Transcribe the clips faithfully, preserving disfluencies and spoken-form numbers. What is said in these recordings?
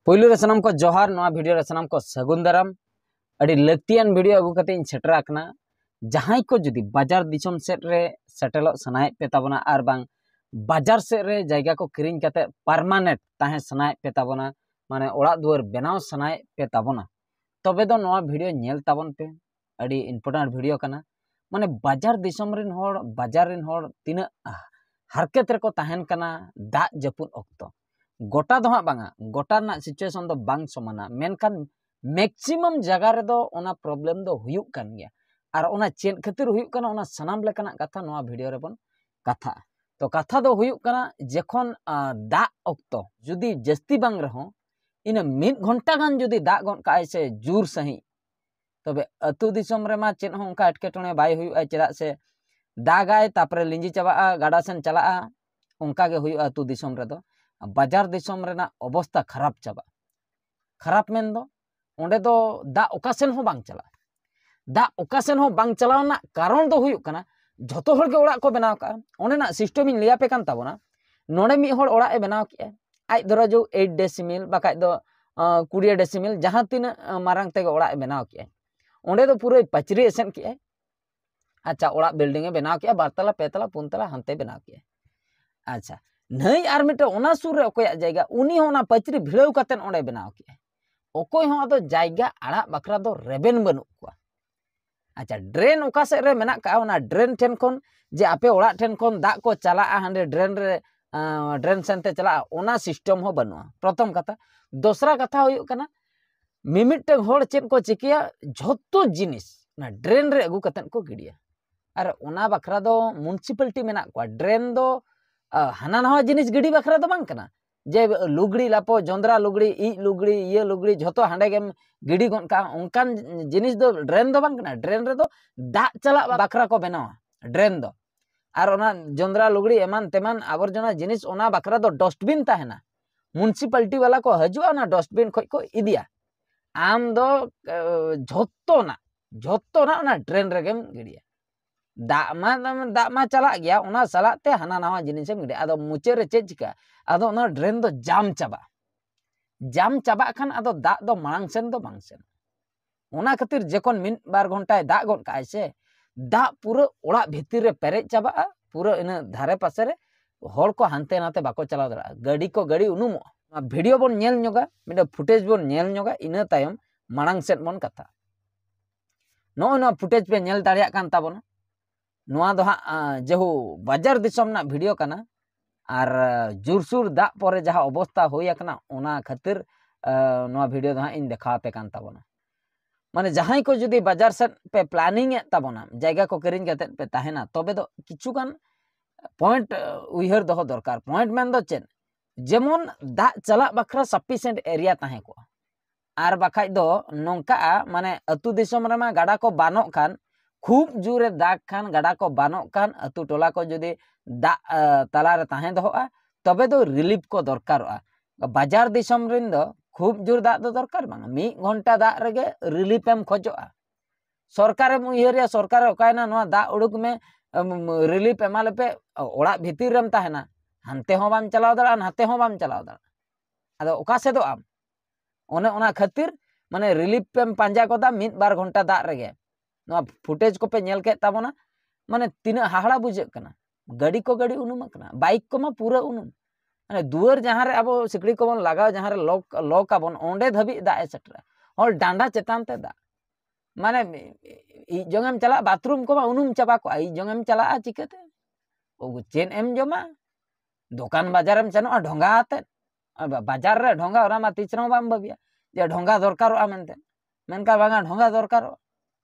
ᱯᱳᱭᱞᱳ ᱨᱮ ᱥᱟᱱᱟᱢ ᱠᱚ ᱡᱚᱦᱟᱨ, ᱱᱚᱣᱟ ᱵᱷᱤᱰᱤᱭᱳ ᱨᱮ ᱥᱟᱱᱟᱢ ᱠᱚ ᱥᱟᱹᱜᱩᱱ ᱫᱟᱨᱟᱢ᱾ ᱟᱹᱰᱤ ᱞᱟᱹᱠᱛᱤᱭᱟᱱ ᱵᱷᱤᱰᱤᱭᱳ ᱟᱹᱜᱩ ᱠᱟᱛᱮ ᱤᱧ ᱥᱮᱴᱮᱨ ᱟᱠᱟᱱᱟ᱾ ᱡᱟᱦᱟᱸᱭ ᱠᱚ ᱡᱩᱫᱤ ᱵᱟᱡᱟᱨ ᱫᱤᱥᱚᱢ ᱥᱮᱫ ᱨᱮ ᱥᱮᱴᱮᱨᱚᱜ ᱥᱟᱱᱟᱭᱮᱫ ᱯᱮ ᱛᱟᱵᱚᱱᱟ ᱟᱨ ᱵᱟᱝ ᱵᱟᱡᱟᱨ ᱥᱮᱫ ᱨᱮ ᱡᱟᱭᱜᱟ ᱠᱚ ᱠᱤᱨᱤᱧ ᱠᱟᱛᱮ ᱯᱟᱨᱢᱟᱱᱮᱱᱴ ᱛᱟᱦᱮᱸ ᱥᱟᱱᱟᱭᱮᱫ ᱯᱮ ᱛᱟᱵᱚᱱᱟ, ᱢᱟᱱᱮ ᱚᱲᱟᱜ ᱫᱩᱣᱟᱹᱨ ᱵᱮᱱᱟᱣ ᱥᱟᱱᱟᱭᱮᱫ ᱯᱮ ᱛᱟᱵᱚᱱᱟ, ᱛᱚᱵᱮ ᱫᱚ ᱱᱚᱣᱟ ᱵᱷᱤᱰᱤᱭᱳ ᱧᱮᱞ ᱛᱟᱵᱚᱱ ᱯᱮ᱾ ᱟᱹᱰᱤ ᱤᱢᱯᱚᱨᱴᱮᱱᱴ ᱵᱷᱤᱰᱤᱭᱳ ᱠᱟᱱᱟ᱾ ᱢᱟᱱᱮ ᱵᱟᱡᱟᱨ ᱫᱤᱥᱚᱢ ᱨᱮᱱ ᱦᱚᱲ, ᱵᱟᱡᱟᱨ ᱨᱮᱱ ᱦᱚᱲ ᱛᱤᱱᱟᱹᱜ ᱦᱟᱨᱠᱮᱛ ᱨᱮᱠᱚ ᱛᱟᱦᱮᱱ ᱠᱟᱱᱟ ᱫᱟᱜ ᱡᱟᱹᱯᱩᱫ ᱚᱠᱛᱚ᱾ ᱜᱚᱴᱟ ᱫᱚ ᱦᱟᱸᱜ ᱵᱟᱝᱟ, ᱜᱚᱴᱟ ᱨᱮᱱᱟᱜ ᱥᱤᱪᱩᱭᱮᱥᱚᱱ ᱫᱚ ᱵᱟᱝ ᱥᱚᱢᱟᱱᱟ, ᱢᱮᱱᱠᱷᱟᱱ ᱢᱮᱠᱥᱤᱢᱟᱢ ᱡᱟᱭᱜᱟ ᱨᱮᱫᱚ ᱚᱱᱟ ᱯᱨᱚᱵᱞᱮᱢ ᱫᱚ ᱦᱩᱭᱩᱜ ᱠᱟᱱ ᱜᱮᱭᱟ᱾ ᱟᱨ ᱚᱱᱟ ᱪᱮᱫ ᱠᱷᱟᱹᱛᱤᱨ ᱦᱩᱭᱩᱜ ᱠᱟᱱᱟ, ᱚᱱᱟ ᱥᱟᱱᱟᱢ ᱞᱮᱠᱟᱱᱟᱜ ᱠᱟᱛᱷᱟ ᱱᱚᱣᱟ ᱵᱷᱤᱰᱤᱭᱳ ᱨᱮᱵᱚᱱ ᱠᱟᱛᱷᱟᱜᱼᱟ᱾ ᱛᱚ ᱠᱟᱛᱷᱟ ᱫᱚ ᱦᱩᱭᱩᱜ ᱠᱟᱱᱟ, ᱡᱚᱠᱷᱚᱱ ᱟᱸ, ᱫᱟᱜ ᱚᱠᱛᱚ ᱡᱩᱫᱤ ᱡᱟᱹᱥᱛᱤ ᱵᱟᱝ ᱨᱮᱦᱚᱸ ᱤᱱᱟᱹ ᱢᱤᱫ ᱜᱷᱚᱱᱴᱟ ᱜᱟᱱ ᱡᱩᱫᱤ ᱫᱟᱜ ᱜᱚᱫ ᱠᱟᱜᱼᱟᱭ ᱥᱮ ᱡᱳᱨ ᱥᱟᱺᱦᱤᱡ, ᱛᱚᱵᱮ ᱟᱹᱛᱩ ᱫᱤᱥᱚᱢ ᱨᱮᱢᱟ ᱪᱮᱫ ᱦᱚᱸ ᱚᱱᱠᱟ ᱮᱴᱠᱮᱴᱚᱬᱮ ᱵᱟᱭ ᱦᱩᱭᱩᱜᱼᱟ, ᱪᱮᱫᱟᱜ ᱥᱮ ᱫᱟᱜᱟᱭ, ᱛᱟᱨᱯᱚᱨᱮ ᱞᱤᱸᱡᱤ ᱪᱟᱵᱟᱜᱼᱟ, ᱜᱟᱰᱟ ᱥᱮᱱ ᱪᱟᱞᱟᱜᱼᱟ᱾ ᱚᱱᱠᱟ ᱜᱮ ᱦᱩᱭᱩᱜᱼᱟ ᱟᱹᱛᱩ ᱫᱤᱥᱚᱢ ᱨᱮᱫᱚ᱾ ᱵᱟᱡᱟᱨ ᱫᱤᱥᱚᱢ ᱨᱮᱱᱟᱜ ᱚᱵᱚᱥᱛᱟ ᱠᱷᱟᱨᱟᱯ ᱪᱟᱵᱟᱜᱼᱟ᱾ ᱠᱷᱟᱨᱟᱯ ᱢᱮᱱ ᱫᱚ ᱚᱸᱰᱮ ᱫᱚ ᱫᱟᱜ ᱚᱠᱟ ᱥᱮᱱ ᱦᱚᱸ ᱵᱟᱝ ᱪᱟᱞᱟᱜᱼᱟ᱾ ᱫᱟᱜ ᱚᱠᱟ ᱥᱮᱱ ᱦᱚᱸ ᱵᱟᱝ ᱪᱟᱞᱟᱣ ᱨᱮᱱᱟᱜ ᱠᱟᱨᱚᱱ ᱫᱚ ᱦᱩᱭᱩᱜ ᱠᱟᱱᱟ, ᱡᱷᱚᱛᱚ ᱦᱚᱲ ᱜᱮ ᱚᱲᱟᱜ ᱠᱚ ᱵᱮᱱᱟᱣ ᱠᱟᱜᱼᱟ᱾ ᱚᱸᱰᱮᱱᱟᱜ ᱥᱤᱥᱴᱮᱢ ᱤᱧ ᱞᱟᱹᱭ ᱟᱯᱮ ᱠᱟᱱ ᱛᱟᱵᱚᱱᱟ᱾ ᱱᱚᱰᱮ ᱢᱤᱫ ᱦᱚᱲ ᱚᱲᱟᱜ ᱮ ᱵᱮᱱᱟᱣ ᱠᱮᱜᱼᱟ, ᱟᱡ ᱫᱷᱚᱨᱚ ᱡᱳ ᱮᱭᱤᱴ ᱰᱮᱥᱤᱢᱮᱞ ᱵᱟᱠᱷᱟᱡ ᱫᱚ ᱟᱸ, ᱠᱩᱲᱤ ᱰᱮᱥᱤᱢᱮᱞ, ᱡᱟᱦᱟᱸ ᱛᱤᱱᱟᱹᱜ ᱟᱸ, ᱢᱟᱨᱟᱝ ᱛᱮᱜᱮ ᱚᱲᱟᱜ ᱮ ᱵᱮᱱᱟᱣ ᱠᱮᱜᱼᱟ, ᱚᱸᱰᱮ ᱫᱚ ᱯᱩᱨᱟᱹᱭ ᱯᱟᱹᱪᱨᱤ ᱮᱥᱮᱫ ᱠᱮᱜᱼᱟᱭ᱾ ᱟᱪᱪᱷᱟ, ᱚᱲᱟᱜ ᱵᱤᱞᱰᱤᱝ ᱮ ᱵᱮᱱᱟᱣ ᱠᱮᱜᱼᱟ, ᱵᱟᱨ ᱛᱟᱞᱟ, ᱯᱮ ᱛᱟᱞᱟ, ᱯᱩᱱ ᱛᱟᱞᱟ ᱦᱟᱱᱛᱮ ᱵᱮᱱᱟᱣ ᱠᱮᱜᱼᱟᱭ᱾ ᱟᱪᱪᱷᱟ, ᱱᱟᱹᱭ ᱟᱨ ᱢᱤᱫᱴᱮᱱ ᱚᱱᱟ ᱥᱩᱨ ᱨᱮ ᱚᱠᱚᱭᱟᱜ ᱡᱟᱭᱜᱟ, ᱩᱱᱤ ᱦᱚᱸ ᱚᱱᱟ ᱯᱟᱹᱪᱨᱤ ᱵᱷᱤᱲᱟᱹᱣ ᱠᱟᱛᱮᱫ ᱚᱸᱰᱮ ᱵᱮᱱᱟᱣ ᱠᱮᱜᱼᱟᱭ᱾ ᱚᱠᱚᱭ ᱦᱚᱸ ᱟᱫᱚ ᱡᱟᱭᱜᱟ ᱟᱲᱟᱜ ᱵᱟᱠᱷᱨᱟ ᱫᱚ ᱨᱮᱵᱮᱱ ᱵᱟᱹᱱᱩᱜ ᱠᱚᱣᱟ᱾ ᱟᱪᱪᱷᱟ, ᱰᱨᱮᱱ ᱚᱠᱟ ᱥᱮᱫ ᱨᱮ ᱢᱮᱱᱟᱜ ᱠᱟᱜᱼᱟ, ᱚᱱᱟ ᱰᱨᱮᱱ ᱴᱷᱮᱱ ᱠᱷᱚᱱ ᱡᱮ ᱟᱯᱮ ᱚᱲᱟᱜ ᱴᱷᱮᱱ ᱠᱷᱚᱱ ᱫᱟᱜ ᱠᱚ ᱪᱟᱞᱟᱜᱼᱟ ᱦᱟᱸᱰᱮ ᱰᱨᱮᱱ ᱨᱮ, ᱟᱸ, ᱰᱨᱮᱱ ᱥᱮᱱ ᱛᱮ ᱪᱟᱞᱟᱜᱼᱟ, ᱚᱱᱟ ᱥᱤᱥᱴᱮᱢ ᱦᱚᱸ ᱵᱟᱹᱱᱩᱜᱼᱟ, ᱯᱨᱚᱛᱷᱚᱢ ᱠᱟᱛᱷᱟ᱾ ᱫᱚᱥᱨᱟ ᱠᱟᱛᱷᱟ ᱦᱩᱭᱩᱜ ᱠᱟᱱᱟ, ᱢᱤᱢᱤᱫᱴᱟᱝ ᱦᱚᱲ ᱪᱮᱫ ᱠᱚ ᱪᱤᱠᱟᱹᱭᱟ, ᱡᱷᱚᱛᱚ ᱡᱤᱱᱤᱥ ᱚᱱᱟ ᱰᱨᱮᱱ ᱨᱮ ᱟᱹᱜᱩ ᱠᱟᱛᱮᱫ ᱠᱚ ᱜᱤᱰᱤᱭᱟ᱾ ᱟᱨ ᱚᱱᱟ ᱵᱟᱠᱷᱨᱟ ᱫᱚ ᱢᱩᱱᱥᱤᱯᱟᱞᱴᱤ ᱢᱮᱱᱟᱜ ᱠᱚᱣᱟ᱾ ᱰᱨᱮᱱ ᱫᱚ, ᱟ, ᱦᱟᱱᱟ ᱱᱟᱣᱟ ᱡᱤᱱᱤᱥ ᱜᱤᱰᱤ ᱵᱟᱠᱷᱨᱟ ᱫᱚ ᱵᱟᱝ ᱠᱟᱱᱟ, ᱡᱮ ᱞᱩᱜᱽᱲᱤ ᱞᱟᱯᱚ, ᱡᱚᱸᱫᱽᱨᱟ ᱞᱩᱜᱽᱲᱤ, ᱤᱡ ᱞᱩᱜᱽᱲᱤ, ᱤᱭᱟᱹ ᱞᱩᱜᱽᱲᱤ, ᱡᱷᱚᱛᱚ ᱦᱟᱸᱰᱮ ᱜᱮᱢ ᱜᱤᱰᱤ ᱜᱚᱫ ᱠᱟᱜᱼᱟ, ᱚᱱᱠᱟᱱ ᱡᱤᱱᱤᱥ ᱫᱚ ᱰᱨᱮᱱ ᱫᱚ ᱵᱟᱝ ᱠᱟᱱᱟ᱾ ᱰᱨᱮᱱ ᱨᱮᱫᱚ ᱫᱟᱜ ᱪᱟᱞᱟᱜ ᱵᱟᱠᱷᱨᱟ ᱠᱚ ᱵᱮᱱᱟᱣᱟ ᱰᱨᱮᱱ ᱫᱚ᱾ ᱟᱨ ᱚᱱᱟ ᱡᱚᱸᱫᱽᱨᱟ ᱞᱩᱜᱽᱲᱤ ᱮᱢᱟᱱ ᱛᱮᱢᱟᱱ ᱟᱵᱚᱨᱡᱚᱱᱟ ᱡᱤᱱᱤᱥ, ᱚᱱᱟ ᱵᱟᱠᱷᱨᱟ ᱫᱚ ᱰᱚᱥᱴᱵᱤᱱ ᱛᱟᱦᱮᱱᱟ᱾ ᱢᱩᱱᱥᱤᱯᱟᱞᱴᱤ ᱵᱟᱞᱟ ᱠᱚ ᱦᱤᱡᱩᱜᱼᱟ, ᱚᱱᱟ ᱰᱚᱥᱴᱵᱤᱱ ᱠᱷᱚᱡ ᱠᱚ ᱤᱫᱤᱭᱟ᱾ ᱟᱢ ᱫᱚ, ᱮ, ᱡᱷᱚᱛᱚᱱᱟᱜ, ᱡᱷᱚᱛᱚᱱᱟᱜ ᱚᱱᱟ ᱰᱨᱮᱱ ᱨᱮᱜᱮᱢ ᱜᱤᱰᱤᱭᱟ᱾ ᱫᱟᱜ ᱢᱟ, ᱫᱟᱜ ᱢᱟ ᱪᱟᱞᱟᱜ ᱜᱮᱭᱟ, ᱚᱱᱟ ᱥᱟᱞᱟᱜ ᱛᱮ ᱦᱟᱱᱟ ᱱᱟᱣᱟ ᱡᱤᱱᱤᱥᱮᱢ ᱜᱤᱰᱤᱭᱟ᱾ ᱟᱫᱚ ᱢᱩᱪᱟᱹᱫ ᱨᱮ ᱪᱮᱫ ᱪᱤᱠᱟᱹᱜᱼᱟ? ᱟᱫᱚ ᱚᱱᱟ ᱰᱨᱮᱱ ᱫᱚ ᱡᱟᱢ ᱪᱟᱵᱟᱜᱼᱟ᱾ ᱡᱟᱢ ᱪᱟᱵᱟᱜ ᱠᱷᱟᱱ ᱟᱫᱚ ᱫᱟᱜ ᱫᱚ ᱢᱟᱲᱟᱝ ᱥᱮᱱ ᱫᱚ ᱵᱟᱝ ᱥᱮᱱ᱾ ᱚᱱᱟ ᱠᱷᱟᱹᱛᱤᱨ ᱡᱚᱠᱷᱚᱱ ᱢᱤᱫ ᱵᱟᱨ ᱜᱷᱚᱱᱴᱟᱭ ᱫᱟᱜ ᱜᱚᱫ ᱠᱟᱜᱼᱟᱭ ᱥᱮ, ᱫᱟᱜ ᱯᱩᱨᱟᱹ ᱚᱲᱟᱜ ᱵᱷᱤᱛᱤᱨ ᱨᱮ ᱯᱮᱨᱮᱡ ᱪᱟᱵᱟᱜᱼᱟ, ᱯᱩᱨᱟᱹ ᱤᱱᱟᱹ ᱫᱷᱟᱨᱮ ᱯᱟᱥᱮ ᱨᱮ ᱦᱚᱲ ᱠᱚ ᱦᱟᱱᱛᱮ ᱱᱟᱛᱮ ᱵᱟᱠᱚ ᱪᱟᱞᱟᱣ ᱫᱟᱲᱮᱭᱟᱜᱼᱟ, ᱜᱟᱹᱰᱤ ᱠᱚ ᱜᱟᱹᱰᱤ ᱩᱱᱩᱢᱚᱜᱼᱟ᱾ ᱱᱚᱣᱟ ᱵᱷᱤᱰᱤᱭᱳ ᱵᱚᱱ ᱧᱮᱞ ᱧᱚᱜᱟ, ᱢᱤᱫᱴᱮᱱ ᱯᱷᱩᱴᱮᱡᱽ ᱵᱚᱱ ᱧᱮᱞ ᱧᱚᱜᱟ, ᱤᱱᱟᱹ ᱛᱟᱭᱚᱢ ᱢᱟᱲᱟᱝ ᱥᱮᱫ ᱵᱚᱱ ᱠᱟᱛᱷᱟ᱾ ᱱᱚᱜᱼᱚᱭ ᱱᱚᱣᱟ ᱯᱷᱩᱴᱮᱡᱽ ᱯᱮ ᱧᱮᱞ ᱫᱟᱲᱮᱭᱟᱜ ᱠᱟᱱ ᱛᱟᱵᱚᱱᱟ᱾ ᱱᱚᱣᱟ ᱫᱚ ᱦᱟᱸᱜ ᱡᱮᱦᱩ ᱵᱟᱡᱟᱨ ᱫᱤᱥᱚᱢ ᱨᱮᱱᱟᱜ ᱵᱷᱤᱰᱤᱭᱳ ᱠᱟᱱᱟ, ᱟᱨ ᱡᱳᱨᱥᱳᱨ ᱫᱟᱜ ᱯᱚᱨᱮ ᱡᱟᱦᱟᱸ ᱚᱵᱚᱥᱛᱟ ᱦᱩᱭ ᱟᱠᱟᱱᱟ, ᱚᱱᱟ ᱠᱷᱟᱹᱛᱤᱨ ᱱᱚᱣᱟ ᱵᱷᱤᱰᱤᱭᱳ ᱫᱚ ᱦᱟᱸᱜ ᱤᱧ ᱫᱮᱠᱷᱟᱣ ᱟᱯᱮ ᱠᱟᱱ ᱛᱟᱵᱚᱱᱟ᱾ ᱢᱟᱱᱮ ᱡᱟᱦᱟᱸᱭ ᱠᱚ ᱡᱩᱫᱤ ᱵᱟᱡᱟᱨ ᱥᱮᱫ ᱯᱮ ᱯᱞᱟᱱᱤᱝ ᱮᱫ ᱛᱟᱵᱚᱱᱟ, ᱡᱟᱭᱜᱟ ᱠᱚ ᱠᱤᱨᱤᱧ ᱠᱟᱛᱮᱫ ᱯᱮ ᱛᱟᱦᱮᱱᱟ, ᱛᱚᱵᱮ ᱫᱚ ᱠᱤᱪᱷᱩᱜᱟᱱ ᱯᱚᱭᱮᱱᱴ ᱩᱭᱦᱟᱹᱨ ᱫᱚᱦᱚ ᱫᱚᱨᱠᱟᱨ᱾ ᱯᱚᱭᱮᱱᱴ ᱢᱮᱱᱫᱚ ᱪᱮᱫ? ᱡᱮᱢᱚᱱ ᱫᱟᱜ ᱪᱟᱞᱟᱜ ᱵᱟᱠᱷᱨᱟ ᱥᱟᱯᱷᱤᱥᱤᱭᱮᱱᱴ ᱮᱨᱤᱭᱟ ᱛᱟᱦᱮᱸ ᱠᱚᱜᱼᱟ᱾ ᱟᱨ ᱵᱟᱠᱷᱟᱡ ᱫᱚ ᱱᱚᱝᱠᱟᱜᱼᱟ, ᱢᱟᱱᱮ ᱟᱹᱛᱩ ᱫᱤᱥᱚᱢ ᱨᱮᱢᱟ ᱜᱟᱰᱟ ᱠᱚ ᱵᱟᱱᱚᱜ ᱠᱷᱟᱱ, ᱠᱷᱩᱵ ᱡᱳᱨᱮ ᱫᱟᱜ ᱠᱷᱟᱱ, ᱜᱟᱰᱟ ᱠᱚ ᱵᱟᱱᱚᱜ ᱠᱷᱟᱱ, ᱟᱹᱛᱩ ᱴᱚᱞᱟ ᱠᱚ ᱡᱩᱫᱤ ᱫᱟᱜ ᱛᱟᱞᱟᱨᱮ ᱛᱟᱦᱮᱸ ᱫᱚᱦᱚᱜᱼᱟ, ᱛᱚᱵᱮ ᱫᱚ ᱨᱤᱞᱤᱯ ᱠᱚ ᱫᱚᱨᱠᱟᱨᱚᱜᱼᱟ᱾ ᱵᱟᱡᱟᱨ ᱫᱤᱥᱚᱢ ᱨᱮᱱ ᱫᱚ ᱠᱷᱩᱵ ᱡᱳᱨ ᱫᱟᱜ ᱫᱚ ᱫᱚᱨᱠᱟᱨ ᱵᱟᱝ, ᱢᱤᱫ ᱜᱷᱚᱱᱴᱟ ᱫᱟᱜ ᱨᱮᱜᱮ ᱨᱤᱞᱤᱯ ᱮᱢ ᱠᱷᱚᱡᱚᱜᱼᱟ᱾ ᱥᱚᱨᱠᱟᱨᱮᱢ ᱩᱭᱦᱟᱹᱨᱮᱭᱟ, ᱥᱚᱨᱠᱟᱨᱮ ᱚᱠᱟᱭᱮᱱᱟ, ᱱᱚᱣᱟ ᱫᱟᱜ ᱩᱰᱩᱠ ᱢᱮ, ᱨᱤᱞᱤᱯ ᱮᱢᱟ ᱞᱮᱯᱮ, ᱚᱲᱟᱜ ᱵᱷᱤᱛᱤᱨ ᱨᱮᱢ ᱛᱟᱦᱮᱱᱟ, ᱦᱟᱱᱛᱮ ᱦᱚᱸ ᱵᱟᱢ ᱪᱟᱞᱟᱣ ᱫᱟᱲᱮᱭᱟᱜᱼᱟ, ᱱᱟᱛᱮ ᱦᱚᱸ ᱵᱟᱢ ᱪᱟᱞᱟᱣ ᱫᱟᱲᱮᱭᱟᱜᱼᱟ᱾ ᱟᱫᱚ ᱚᱠᱟ ᱥᱮᱫᱚᱜ ᱟᱢ? ᱚᱱᱮ ᱚᱱᱟ ᱠᱷᱟᱹᱛᱤᱨ ᱢᱟᱱᱮ ᱨᱤᱞᱤᱯ ᱮᱢ ᱯᱟᱸᱡᱟ ᱜᱚᱫᱟ ᱢᱤᱫ ᱵᱟᱨ ᱜᱷᱚᱱᱴᱟ ᱫᱟᱜ ᱨᱮᱜᱮ᱾ ᱱᱚᱣᱟ ᱯᱷᱩᱴᱮᱡᱽ ᱠᱚᱯᱮ ᱧᱮᱞ ᱠᱮᱫ ᱛᱟᱵᱚᱱᱟ, ᱢᱟᱱᱮ ᱛᱤᱱᱟᱹᱜ ᱦᱟᱦᱟᱲᱟ ᱵᱩᱡᱷᱟᱹᱜ ᱠᱟᱱᱟ᱾ ᱜᱟᱹᱰᱤ ᱠᱚ ᱜᱟᱹᱰᱤ ᱩᱱᱩᱢ ᱟᱠᱟᱱᱟ, ᱵᱟᱭᱤᱠ ᱠᱚᱢᱟ ᱯᱩᱨᱟᱹ ᱩᱱᱩᱢ᱾ ᱢᱟᱱᱮ ᱫᱩᱣᱟᱹᱨ ᱡᱟᱦᱟᱸ ᱨᱮ ᱟᱵᱚ ᱥᱤᱠᱲᱤ ᱠᱚᱵᱚᱱ ᱞᱟᱜᱟᱣ, ᱡᱟᱦᱟᱸ ᱨᱮ ᱞᱚᱠ ᱞᱚᱠ ᱟᱵᱚᱱ, ᱚᱸᱰᱮ ᱫᱷᱟᱹᱵᱤᱡ ᱫᱟᱜ ᱮ ᱥᱮᱴᱮᱨᱟ᱾ ᱦᱚᱲ ᱰᱟᱸᱰᱟ ᱪᱮᱛᱟᱱ ᱛᱮ ᱫᱟᱜ᱾ ᱢᱟᱱᱮ ᱤᱡ ᱡᱚᱝ ᱮᱢ ᱪᱟᱞᱟᱜᱼᱟ, ᱵᱟᱛᱷᱨᱩᱢ ᱠᱚᱢᱟ ᱩᱱᱩᱢ ᱪᱟᱵᱟ ᱠᱚᱜᱼᱟ, ᱤᱡ ᱡᱚᱝ ᱮᱢ ᱪᱟᱞᱟᱜᱼᱟ ᱪᱤᱠᱟᱹᱛᱮ? ᱚ, ᱪᱮᱫ ᱮᱢ ᱡᱚᱢᱟ? ᱫᱚᱠᱟᱱ ᱵᱟᱡᱟᱨᱮᱢ ᱥᱮᱱᱚᱜᱼᱟ ᱰᱷᱚᱸᱜᱟ ᱟᱛᱮᱫ᱾ ᱟᱨ ᱵᱟ-, ᱵᱟᱡᱟᱨ ᱨᱮ ᱰᱷᱚᱸᱜᱟ, ᱚᱱᱟ ᱢᱟ ᱛᱤᱥ ᱨᱮᱦᱚᱸ ᱵᱟᱢ ᱵᱷᱟᱹᱵᱤᱭᱟ ᱡᱮ ᱰᱷᱚᱸᱜᱟ ᱫᱚᱨᱠᱟᱨᱚᱜᱼᱟ ᱢᱮᱱᱛᱮ᱾ ᱢᱮᱱᱠᱷᱟᱱ ᱵᱟᱝᱟ, ᱰᱷᱚᱸᱜᱟ ᱫᱚᱨᱠᱟᱨᱚᱜᱼᱟ᱾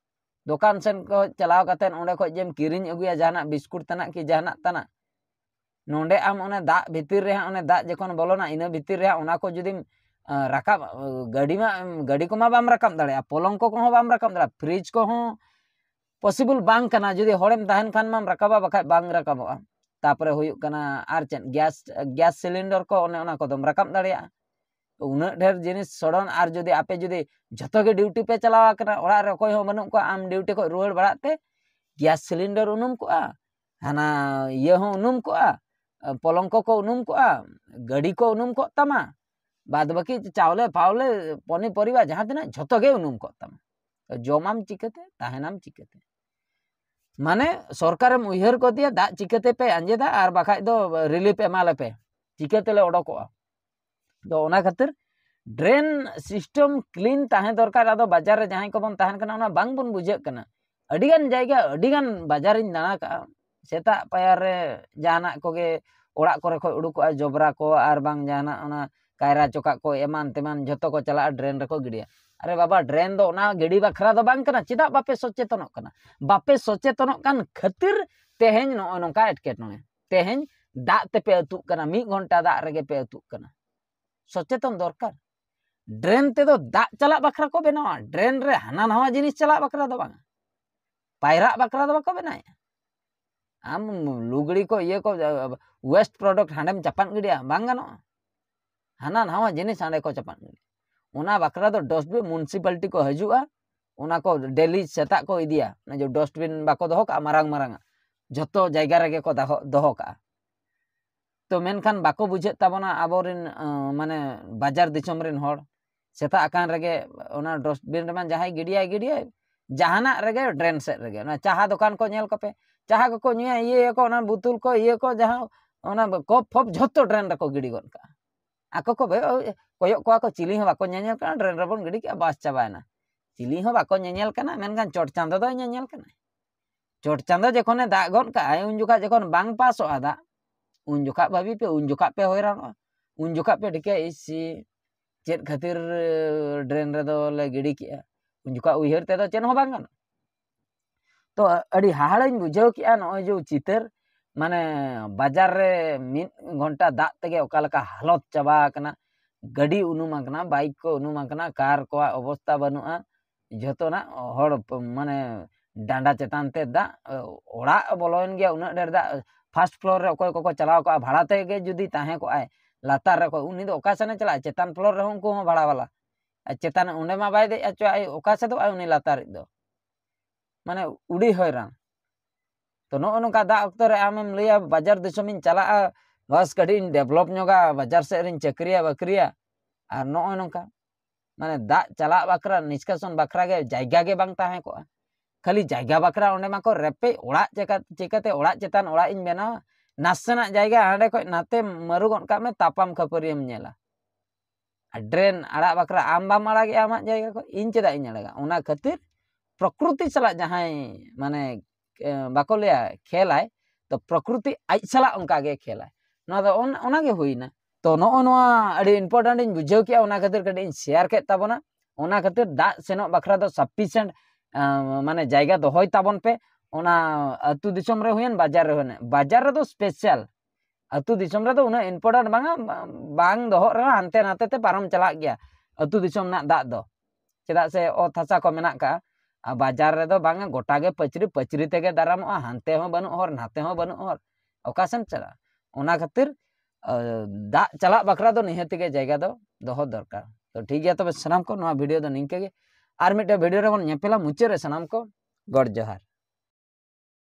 ᱫᱚᱠᱟᱱ ᱥᱮᱱ ᱠᱚ ᱪᱟᱞᱟᱣ ᱠᱟᱛᱮᱫ ᱚᱸᱰᱮ ᱠᱷᱚᱡ ᱡᱮᱢ ᱠᱤᱨᱤᱧ ᱟᱹᱜᱩᱭᱟ ᱡᱟᱦᱟᱱᱟᱜ ᱵᱤᱥᱠᱩᱴ ᱛᱟᱱᱟᱜ ᱠᱤ ᱡᱟᱦᱟᱱᱟᱜ ᱛᱟᱱᱟᱜ, ᱱᱚᱰᱮ ᱟᱢ ᱚᱱᱮ ᱫᱟᱜ ᱵᱷᱤᱛᱤᱨ ᱨᱮ ᱦᱟᱸᱜ, ᱚᱱᱮ ᱫᱟᱜ ᱡᱚᱠᱷᱚᱱ ᱵᱚᱞᱚᱱᱟ, ᱤᱱᱟᱹ ᱵᱷᱤᱛᱤᱨ ᱨᱮ ᱦᱟᱸᱜ ᱚᱱᱟ ᱠᱚ ᱡᱩᱫᱤᱢ, ᱟ, ᱨᱟᱠᱟᱵ, ᱟ, ᱜᱟᱹᱰᱤ ᱢᱟ, ᱜᱟᱹᱰᱤ ᱠᱚᱢᱟ ᱵᱟᱢ ᱨᱟᱠᱟᱵ ᱫᱟᱲᱮᱭᱟᱜᱼᱟ, ᱯᱚᱞᱚᱝᱠᱚ ᱠᱚᱦᱚᱸ ᱵᱟᱢ ᱨᱟᱠᱟᱵ ᱫᱟᱲᱮᱭᱟᱜᱼᱟ, ᱯᱷᱨᱤᱡᱽ ᱠᱚᱦᱚᱸ ᱯᱚᱥᱤᱵᱚᱞ ᱵᱟᱝ ᱠᱟᱱᱟ᱾ ᱡᱩᱫᱤ ᱦᱚᱲᱮᱢ ᱛᱟᱦᱮᱱ ᱠᱷᱟᱱ ᱢᱟᱢ ᱨᱟᱠᱟᱵᱟ, ᱵᱟᱠᱷᱟᱡ ᱵᱟᱝ ᱨᱟᱠᱟᱵᱚᱜᱼᱟ᱾ ᱛᱟᱯᱚᱨᱮ ᱦᱩᱭᱩᱜ ᱠᱟᱱᱟ ᱟᱨ ᱪᱮᱫ, ᱜᱮᱥ, ᱜᱮᱥ ᱥᱤᱞᱤᱱᱰᱟᱨ ᱠᱚ, ᱚᱱᱮ ᱚᱱᱟ ᱠᱚᱫᱚᱢ ᱨᱟᱠᱟᱵ ᱫᱟᱲᱮᱭᱟᱜᱼᱟ᱾ ᱩᱱᱟᱹᱜ ᱰᱷᱮᱨ ᱡᱤᱱᱤᱥ ᱥᱚᱰᱚᱱ, ᱟᱨ ᱡᱩᱫᱤ ᱟᱯᱮ ᱡᱩᱫᱤ ᱡᱷᱚᱛᱚ ᱜᱮ ᱰᱤᱭᱩᱴᱤ ᱯᱮ ᱪᱟᱞᱟᱣ ᱟᱠᱟᱱᱟ, ᱚᱲᱟᱜ ᱨᱮ ᱚᱠᱚᱭ ᱦᱚᱸ ᱵᱟᱹᱱᱩᱜ ᱠᱚᱣᱟ, ᱟᱢ ᱰᱤᱭᱩᱴᱤ ᱠᱷᱚᱡ ᱨᱩᱣᱟᱹᱲ ᱵᱟᱲᱟᱜ ᱛᱮ ᱜᱮᱥ ᱥᱤᱞᱤᱱᱰᱟᱨ ᱩᱱᱩᱢ ᱠᱚᱜᱼᱟ, ᱦᱟᱱᱟ ᱤᱭᱟᱹ ᱦᱚᱸ ᱩᱱᱩᱢ ᱠᱚᱜᱼᱟ, ᱯᱚᱞᱚᱝᱠᱚ ᱠᱚ ᱩᱱᱩᱢ ᱠᱚᱜᱼᱟ, ᱜᱟᱹᱰᱤ ᱠᱚ ᱩᱱᱩᱢ ᱠᱚᱜ ᱛᱟᱢᱟ, ᱵᱟᱫ ᱵᱟᱹᱠᱤ ᱪᱟᱣᱞᱮ ᱯᱷᱟᱣᱞᱮ, ᱯᱚᱱᱤᱯᱚᱨᱤᱵᱟ, ᱡᱟᱦᱟᱸ ᱛᱤᱱᱟᱹᱜ, ᱡᱷᱚᱛᱚ ᱜᱮ ᱩᱱᱩᱢ ᱠᱚᱜ ᱛᱟᱢᱟ᱾ ᱡᱚᱢᱟᱢ ᱪᱤᱠᱟᱹᱛᱮ, ᱛᱟᱦᱮᱱᱟᱢ ᱪᱤᱠᱟᱹᱛᱮ? ᱢᱟᱱᱮ ᱥᱚᱨᱠᱟᱨᱮᱢ ᱩᱭᱦᱟᱹᱨ ᱜᱚᱫᱮᱭᱟ, ᱫᱟᱜ ᱪᱤᱠᱟᱹᱛᱮ ᱯᱮ ᱟᱸᱡᱮᱫᱟ, ᱟᱨ ᱵᱟᱠᱷᱟᱡ ᱫᱚ ᱨᱤᱞᱤᱯ ᱮᱢᱟᱞᱮᱯᱮ, ᱪᱤᱠᱟᱹ ᱛᱮᱞᱮ ᱚᱰᱚᱠᱚᱜᱼᱟ? ᱫᱚ ᱚᱱᱟ ᱠᱷᱟᱹᱛᱤᱨ ᱰᱨᱮᱱ ᱥᱤᱥᱴᱮᱢ ᱠᱞᱤᱱ ᱛᱟᱦᱮᱸ ᱫᱚᱨᱠᱟᱨ᱾ ᱟᱫᱚ ᱵᱟᱡᱟᱨ ᱨᱮ ᱡᱟᱦᱟᱸᱭ ᱠᱚᱵᱚᱱ ᱛᱟᱦᱮᱱ ᱠᱟᱱᱟ, ᱚᱱᱟ ᱵᱟᱝᱵᱚᱱ ᱵᱩᱡᱷᱟᱹᱜ ᱠᱟᱱᱟ᱾ ᱟᱹᱰᱤᱜᱟᱱ ᱡᱟᱭᱜᱟ, ᱟᱹᱰᱤᱜᱟᱱ ᱵᱟᱡᱟᱨᱤᱧ ᱫᱟᱬᱟ ᱠᱟᱜᱼᱟ, ᱥᱮᱛᱟᱜ ᱯᱟᱭᱟᱨ ᱨᱮ ᱡᱟᱦᱟᱱᱟᱜ ᱠᱚᱜᱮ ᱚᱲᱟᱜ ᱠᱚᱨᱮ ᱠᱷᱚᱱ ᱩᱰᱩᱠᱚᱜᱼᱟ, ᱡᱚᱵᱽᱨᱟ ᱠᱚ ᱟᱨ ᱵᱟᱝ ᱡᱟᱦᱟᱱᱟᱜ ᱚᱱᱟ ᱠᱟᱭᱨᱟ ᱪᱚᱠᱟᱜ ᱠᱚ ᱮᱢᱟᱱ ᱛᱮᱢᱟᱱ ᱡᱷᱚᱛᱚ ᱠᱚ ᱪᱟᱞᱟᱜᱼᱟ, ᱰᱨᱮᱱ ᱨᱮᱠᱚ ᱜᱤᱰᱤᱭᱟ᱾ ᱟᱨᱮ ᱵᱟᱵᱟ, ᱰᱨᱮᱱ ᱫᱚ ᱚᱱᱟ ᱜᱤᱰᱤ ᱵᱟᱠᱷᱨᱟ ᱫᱚ ᱵᱟᱝ ᱠᱟᱱᱟ᱾ ᱪᱮᱫᱟᱜ ᱵᱟᱯᱮ ᱥᱚᱪᱮᱛᱚᱱᱚᱜ ᱠᱟᱱᱟ? ᱵᱟᱯᱮ ᱥᱚᱪᱮᱛᱚᱱᱚᱜ ᱠᱟᱱ ᱠᱷᱟᱹᱛᱤᱨ ᱛᱮᱦᱮᱧ ᱱᱚᱜᱼᱚᱭ ᱱᱚᱝᱠᱟ ᱮᱴᱠᱮᱴᱚᱬᱮ᱾ ᱛᱮᱦᱮᱧ ᱫᱟᱜ ᱛᱮᱯᱮ ᱟᱹᱛᱩᱜ ᱠᱟᱱᱟ, ᱢᱤᱫ ᱜᱷᱚᱱᱴᱟ ᱫᱟᱜ ᱨᱮᱜᱮ ᱯᱮ ᱟᱹᱛᱩᱜ ᱠᱟᱱᱟ᱾ ᱥᱚᱪᱮᱛᱚᱱ ᱫᱚᱨᱠᱟᱨ᱾ ᱰᱨᱮᱱ ᱛᱮᱫᱚ ᱫᱟᱜ ᱪᱟᱞᱟᱜ ᱵᱟᱠᱷᱨᱟ ᱠᱚ ᱵᱮᱱᱟᱣᱟ, ᱰᱨᱮᱱ ᱨᱮ ᱦᱟᱱᱟ ᱱᱟᱣᱟ ᱡᱤᱱᱤᱥ ᱪᱟᱞᱟᱜ ᱵᱟᱠᱷᱨᱟ ᱫᱚ ᱵᱟᱝᱟ, ᱯᱟᱭᱨᱟᱜ ᱵᱟᱠᱷᱨᱟ ᱫᱚ ᱵᱟᱠᱚ ᱵᱮᱱᱟᱣᱮᱫᱼᱟ᱾ ᱟᱢ ᱞᱩᱜᱽᱲᱤ ᱠᱚ, ᱤᱭᱟᱹ ᱠᱚ, ᱣᱮᱥᱴ ᱯᱨᱚᱰᱟᱠᱴ ᱦᱟᱸᱰᱮᱢ ᱪᱟᱯᱟᱫ ᱜᱤᱰᱤᱭᱟ, ᱵᱟᱝ ᱜᱟᱱᱚᱜᱼᱟ᱾ ᱦᱟᱱᱟ ᱱᱟᱣᱟ ᱡᱤᱱᱤᱥ ᱦᱟᱸᱰᱮ ᱠᱚ ᱪᱟᱯᱟᱫ ᱜᱤᱰᱤᱭᱟ᱾ ᱚᱱᱟ ᱵᱟᱠᱷᱨᱟ ᱫᱚ ᱰᱚᱥᱴᱵᱤᱱ ᱢᱩᱱᱥᱤᱯᱟᱞᱤᱴᱤ ᱠᱚ ᱦᱤᱡᱩᱜᱼᱟ, ᱚᱱᱟ ᱠᱚ ᱰᱮᱞᱤ ᱥᱮᱛᱟᱜ ᱠᱚ ᱤᱫᱤᱭᱟ᱾ ᱚᱱᱟ ᱡᱮ ᱰᱚᱥᱴᱵᱤᱱ ᱵᱟᱠᱚ ᱫᱚᱦᱚ ᱠᱟᱜᱼᱟ ᱢᱟᱨᱟᱝ ᱢᱟᱨᱟᱝ ᱟᱜ, ᱡᱷᱚᱛᱚ ᱡᱟᱭᱜᱟ ᱨᱮᱜᱮ ᱠᱚ ᱫᱚᱦᱚ, ᱫᱚᱦᱚ ᱠᱟᱜᱼᱟ᱾ ᱛᱚ ᱢᱮᱱᱠᱷᱟᱱ ᱵᱟᱠᱚ ᱵᱩᱡᱷᱟᱹᱜ ᱛᱟᱵᱚᱱᱟ ᱟᱵᱚᱨᱮᱱ, ᱟᱸ, ᱢᱟᱱᱮ ᱵᱟᱡᱟᱨ ᱫᱤᱥᱚᱢ ᱨᱮᱱ ᱦᱚᱲ᱾ ᱥᱮᱛᱟᱜ ᱟᱠᱟᱱ ᱨᱮᱜᱮ ᱚᱱᱟ ᱰᱚᱥᱴᱵᱤᱱ ᱨᱮᱢᱟ ᱡᱟᱦᱟᱸᱭ ᱜᱤᱰᱤᱭᱟᱭ, ᱜᱤᱰᱤᱭᱟᱭ, ᱡᱟᱦᱟᱱᱟᱜ ᱨᱮᱜᱮ ᱰᱨᱮᱱ ᱥᱮᱫ ᱨᱮᱜᱮ᱾ ᱚᱱᱟ ᱪᱟᱦᱟ ᱫᱚᱠᱟᱱ ᱠᱚ ᱧᱮᱞ ᱠᱚᱯᱮ, ᱪᱟᱦᱟ ᱠᱚᱠᱚ ᱧᱩᱭᱟ, ᱤᱭᱟᱹᱭᱟᱠᱚ, ᱚᱱᱟ ᱵᱳᱛᱚᱞ ᱠᱚ, ᱤᱭᱟᱹ ᱠᱚ, ᱡᱟᱦᱟᱸ ᱚᱱᱟ ᱠᱚᱯ ᱯᱷᱚᱯ ᱡᱷᱚᱛᱚ ᱰᱨᱮᱱ ᱨᱮᱠᱚ ᱜᱤᱰᱤ ᱜᱚᱫ ᱠᱟᱜᱼᱟ᱾ ᱟᱠᱚ ᱠᱚ ᱵᱮ-, ᱠᱚᱭᱚᱜ ᱠᱚᱣᱟ ᱠᱚ, ᱪᱤᱞᱤ ᱦᱚᱸ ᱵᱟᱠᱚ ᱧᱮᱧᱮᱞ ᱠᱟᱱᱟ, ᱰᱨᱮᱱ ᱨᱮᱵᱚᱱ ᱜᱤᱰᱤ ᱠᱮᱜᱼᱟ, ᱵᱟᱥ, ᱪᱟᱵᱟᱭᱮᱱᱟ᱾ ᱪᱤᱞᱤ ᱦᱚᱸ ᱵᱟᱠᱚ ᱧᱮᱧᱮᱞ ᱠᱟᱱᱟ, ᱢᱮᱱᱠᱷᱟᱱ ᱪᱚᱴ ᱪᱟᱸᱫᱚ ᱫᱚᱭ ᱧᱮᱧᱮᱞ ᱠᱟᱱᱟᱭ᱾ ᱪᱚᱴ ᱪᱟᱸᱫᱚ ᱡᱚᱠᱷᱚᱱᱮ ᱫᱟᱜ ᱜᱚᱫ ᱠᱟᱜᱼᱟᱭ, ᱩᱱ ᱡᱚᱠᱷᱟᱡ ᱡᱚᱠᱷᱚᱱ ᱵᱟᱝ ᱯᱟᱥᱚᱜᱼᱟ ᱫᱟᱜ, ᱩᱱ ᱡᱚᱠᱷᱟᱡ ᱵᱷᱟᱹᱵᱤ ᱯᱮ, ᱩᱱ ᱡᱚᱠᱷᱟᱡ ᱯᱮ ᱦᱚᱭᱨᱟᱱᱚᱜᱼᱟ᱾ ᱩᱱ ᱡᱚᱠᱷᱟᱡ ᱯᱮ ᱴᱷᱤᱠᱟᱹᱭᱟ, "ᱤᱥ, ᱪᱮᱫ ᱠᱷᱟᱹᱛᱤᱨ ᱰᱨᱮᱱ ᱨᱮᱫᱚ ᱞᱮ ᱜᱤᱰᱤ ᱠᱮᱜᱼᱟ?" ᱩᱱ ᱡᱚᱠᱷᱟᱡ ᱩᱭᱦᱟᱹᱨ ᱛᱮᱫᱚ ᱪᱮᱫ ᱦᱚᱸ ᱵᱟᱝ ᱜᱟᱱᱚᱜᱼᱟ᱾ ᱛᱚ ᱟᱹᱰᱤ ᱦᱟᱦᱟᱲᱟᱧ ᱵᱩᱡᱷᱟᱹᱣ ᱠᱮᱜᱼᱟ ᱱᱚᱜᱼᱚᱭ ᱡᱮ ᱪᱤᱛᱟᱹᱨ, ᱢᱟᱱᱮ ᱵᱟᱡᱟᱨ ᱨᱮ ᱢᱤᱫ ᱜᱷᱚᱱᱴᱟ ᱫᱟᱜ ᱛᱮᱜᱮ ᱚᱠᱟ ᱞᱮᱠᱟ ᱦᱟᱞᱚᱛ ᱪᱟᱵᱟ ᱟᱠᱟᱱᱟ, ᱜᱟᱹᱰᱤ ᱩᱱᱩᱢ ᱟᱠᱟᱱᱟ, ᱵᱟᱭᱤᱠ ᱠᱚ ᱩᱱᱩᱢ ᱟᱠᱟᱱᱟ, ᱠᱟᱨ ᱠᱚᱣᱟᱜ ᱚᱵᱚᱥᱛᱟ ᱵᱟᱹᱱᱩᱜᱼᱟ, ᱡᱷᱚᱛᱚᱱᱟᱜ ᱦᱚᱲ ᱯ-, ᱢᱟᱱᱮ ᱰᱟᱸᱰᱟ ᱪᱮᱛᱟᱱ ᱛᱮ ᱫᱟᱜ, ᱚᱲᱟᱜ ᱵᱚᱞᱚᱭᱮᱱ ᱜᱮᱭᱟ, ᱩᱱᱟᱹᱜ ᱰᱷᱮᱨ ᱫᱟᱜ, ᱯᱷᱟᱥᱴ ᱯᱷᱞᱳᱨ ᱨᱮ ᱚᱠᱚᱭ ᱠᱚᱠᱚ ᱪᱟᱞᱟᱣ ᱠᱚᱜᱼᱟ, ᱵᱷᱟᱲᱟ ᱛᱮᱜᱮ ᱡᱩᱫᱤ ᱛᱟᱦᱮᱸ ᱠᱚᱜᱼᱟᱭ, ᱞᱟᱛᱟᱨ ᱨᱮ ᱚᱠᱚᱭ, ᱩᱱᱤ ᱫᱚ ᱚᱠᱟ ᱥᱮᱱᱮ ᱪᱟᱞᱟᱜᱼᱟ? ᱪᱮᱛᱟᱱ ᱯᱷᱞᱳᱨ ᱨᱮᱦᱚᱸ ᱩᱱᱠᱩ ᱦᱚᱸ ᱵᱷᱟᱲᱟ ᱵᱟᱞᱟ᱾ ᱟᱨ ᱪᱮᱛᱟᱱ ᱚᱸᱰᱮ ᱢᱟ ᱵᱟᱭ ᱫᱮᱡ ᱦᱚᱪᱚᱣᱟᱜᱼᱟ, ᱚᱠᱟ ᱥᱮᱫᱚᱜᱼᱟᱭ ᱩᱱᱤ ᱞᱟᱛᱟᱨᱤᱡ ᱫᱚ? ᱢᱟᱱᱮ ᱩᱰᱤ ᱦᱚᱭᱨᱟᱱ᱾ ᱛᱚ ᱱᱚᱜᱼᱚ ᱱᱚᱝᱠᱟ ᱫᱟᱜ ᱚᱠᱛᱚ ᱨᱮ ᱟᱢᱮᱢ ᱞᱟᱹᱭᱟ, "ᱵᱟᱡᱟᱨ ᱫᱤᱥᱚᱢᱤᱧ ᱪᱟᱞᱟᱜᱼᱟ, ᱵᱟᱥ ᱠᱟᱹᱴᱤᱡ ᱤᱧ ᱰᱮᱵᱷᱞᱚᱯ ᱧᱚᱜᱟ, ᱵᱟᱡᱟᱨ ᱥᱮᱫ ᱨᱤᱧ ᱪᱟᱹᱠᱨᱤᱭᱟ ᱵᱟᱹᱠᱨᱤᱭᱟ", ᱟᱨ ᱱᱚᱜᱼᱚᱭ ᱱᱚᱝᱠᱟ, ᱢᱟᱱᱮ ᱫᱟᱜ ᱪᱟᱞᱟᱜ ᱵᱟᱠᱷᱨᱟ, ᱱᱤᱥᱠᱟᱥᱚᱱ ᱵᱟᱠᱷᱨᱟ ᱜᱮ ᱡᱟᱭᱜᱟ ᱜᱮ ᱵᱟᱝ ᱛᱟᱦᱮᱸ ᱠᱚᱜᱼᱟ᱾ ᱠᱷᱟᱹᱞᱤ ᱡᱟᱭᱜᱟ ᱵᱟᱠᱷᱨᱟ ᱚᱸᱰᱮ ᱢᱟᱠᱚ ᱨᱮᱯᱮᱡ ᱚᱲᱟᱜ, ᱪᱮᱠᱟ ᱪᱤᱠᱟᱹᱛᱮ ᱚᱲᱟᱜ ᱪᱮᱛᱟᱱ ᱚᱲᱟᱜ ᱤᱧ ᱵᱮᱱᱟᱣᱟ, ᱱᱟᱥᱮᱱᱟᱜ ᱡᱟᱭᱜᱟ ᱦᱟᱸᱰᱮ ᱠᱷᱚᱡ ᱱᱟᱛᱮ ᱢᱟᱹᱨᱩ ᱜᱚᱫ ᱠᱟᱜ ᱢᱮ, ᱛᱟᱯᱟᱢ ᱠᱷᱟᱹᱯᱟᱹᱨᱤᱭᱟᱹᱢ ᱧᱮᱞᱟ᱾ ᱟᱨ ᱰᱨᱮᱱ ᱟᱲᱟᱜ ᱵᱟᱠᱷᱨᱟ ᱟᱢ ᱵᱟᱢ ᱟᱲᱟᱜᱮᱜᱼᱟ ᱟᱢᱟᱜ ᱡᱟᱭᱜᱟ ᱠᱷᱚᱡ, ᱤᱧ ᱪᱮᱫᱟᱜ ᱤᱧ ᱟᱲᱟᱜᱟ? ᱚᱱᱟ ᱠᱷᱟᱹᱛᱤᱨ ᱯᱨᱚᱠᱨᱤᱛᱤ ᱥᱟᱞᱟᱜ ᱡᱟᱦᱟᱸᱭ ᱢᱟᱱᱮ, ᱮ, ᱵᱟᱠᱚ ᱞᱟᱹᱭᱟ ᱠᱷᱮᱞᱟᱭ, ᱛᱚ ᱯᱨᱚᱠᱨᱤᱛᱤ ᱟᱡ ᱥᱟᱞᱟᱜ ᱚᱱᱠᱟ ᱜᱮ ᱠᱷᱮᱞᱟᱭ᱾ ᱱᱚᱣᱟ ᱫᱚ ᱚᱱ-, ᱚᱱᱟ ᱜᱮ ᱦᱩᱭᱱᱟ᱾ ᱛᱚ ᱱᱚᱜᱼᱚ ᱱᱚᱣᱟ ᱟᱹᱰᱤ important ᱤᱧ ᱵᱩᱡᱷᱟᱹᱣ ᱠᱮᱜᱼᱟ, ᱚᱱᱟ ᱠᱷᱟᱹᱛᱤᱨ ᱠᱟᱹᱴᱤᱡ ᱤᱧ share ᱠᱮᱫ ᱛᱟᱵᱚᱱᱟ᱾ ᱚᱱᱟ ᱠᱷᱟᱹᱛᱤᱨ ᱫᱟᱜ ᱥᱮᱱᱚᱜ ᱵᱟᱠᱷᱨᱟ ᱫᱚ sufficient, ᱟ, ᱢᱟᱱᱮ ᱡᱟᱭᱜᱟ ᱫᱚᱦᱚᱭ ᱛᱟᱵᱚᱱ ᱯᱮ᱾ ᱚᱱᱟ ᱟᱹᱛᱩ ᱫᱤᱥᱚᱢ ᱨᱮ ᱦᱩᱭᱮᱱ, ᱵᱟᱡᱟᱨ ᱨᱮ ᱦᱩᱭᱮᱱ, ᱵᱟᱡᱟᱨ ᱨᱮᱫᱚ special᱾ ᱟᱹᱛᱩ ᱫᱤᱥᱚᱢ ᱨᱮᱫᱚ ᱩᱱᱟᱹᱜ important ᱵᱟᱝᱟ, ᱵᱟᱝ ᱫᱚᱦᱚᱜ ᱨᱮᱦᱚᱸ ᱦᱟᱱᱛᱮ ᱱᱟᱛᱮ ᱛᱮ ᱯᱟᱨᱚᱢ ᱪᱟᱞᱟᱜ ᱜᱮᱭᱟ ᱟᱹᱛᱩ ᱫᱤᱥᱚᱢ ᱨᱮᱱᱟᱜ ᱫᱟᱜ ᱫᱚ, ᱪᱮᱫᱟᱜ ᱥᱮ ᱚᱛ ᱦᱟᱥᱟ ᱠᱚ ᱢᱮᱱᱟᱜ ᱠᱟᱜᱼᱟ᱾ ᱟᱨ ᱵᱟᱡᱟᱨ ᱨᱮᱫᱚ ᱵᱟᱝᱟ, ᱜᱚᱴᱟ ᱜᱮ ᱯᱟᱹᱪᱨᱤ ᱯᱟᱹᱪᱨᱤ ᱛᱮᱜᱮ ᱫᱟᱨᱟᱢᱚᱜᱼᱟ, ᱦᱟᱱᱛᱮ ᱦᱚᱸ ᱵᱟᱹᱱᱩᱜ ᱦᱚᱨ, ᱱᱟᱛᱮ ᱦᱚᱸ ᱵᱟᱹᱱᱩᱜ ᱦᱚᱨ, ᱚᱠᱟ ᱥᱮᱱ ᱪᱟᱞᱟᱜᱼᱟ? ᱚᱱᱟ ᱠᱷᱟᱹᱛᱤᱨ, ᱟ, ᱫᱟᱜ ᱪᱟᱞᱟᱜ ᱵᱟᱠᱷᱨᱟ ᱫᱚ ᱱᱤᱦᱟᱹᱛ ᱜᱮ ᱡᱟᱭᱜᱟ ᱫᱚ ᱫᱚᱦᱚ ᱫᱚᱨᱠᱟᱨ᱾ ᱛᱚ ᱴᱷᱤᱠ ᱜᱮᱭᱟ, ᱛᱚᱵᱮ ᱥᱟᱱᱟᱢ ᱠᱚ ᱱᱚᱣᱟ video ᱫᱚ ᱱᱤᱝᱠᱟᱹ ᱜᱮ, ᱟᱨ ᱢᱤᱫᱴᱮᱱ video ᱨᱮᱵᱚᱱ ᱧᱮᱯᱮᱞᱟ᱾ ᱢᱩᱪᱟᱹᱫ ᱨᱮ ᱥᱟᱱᱟᱢ ᱠᱚ ᱜᱚᱰ ᱡᱚᱦᱟᱨ᱾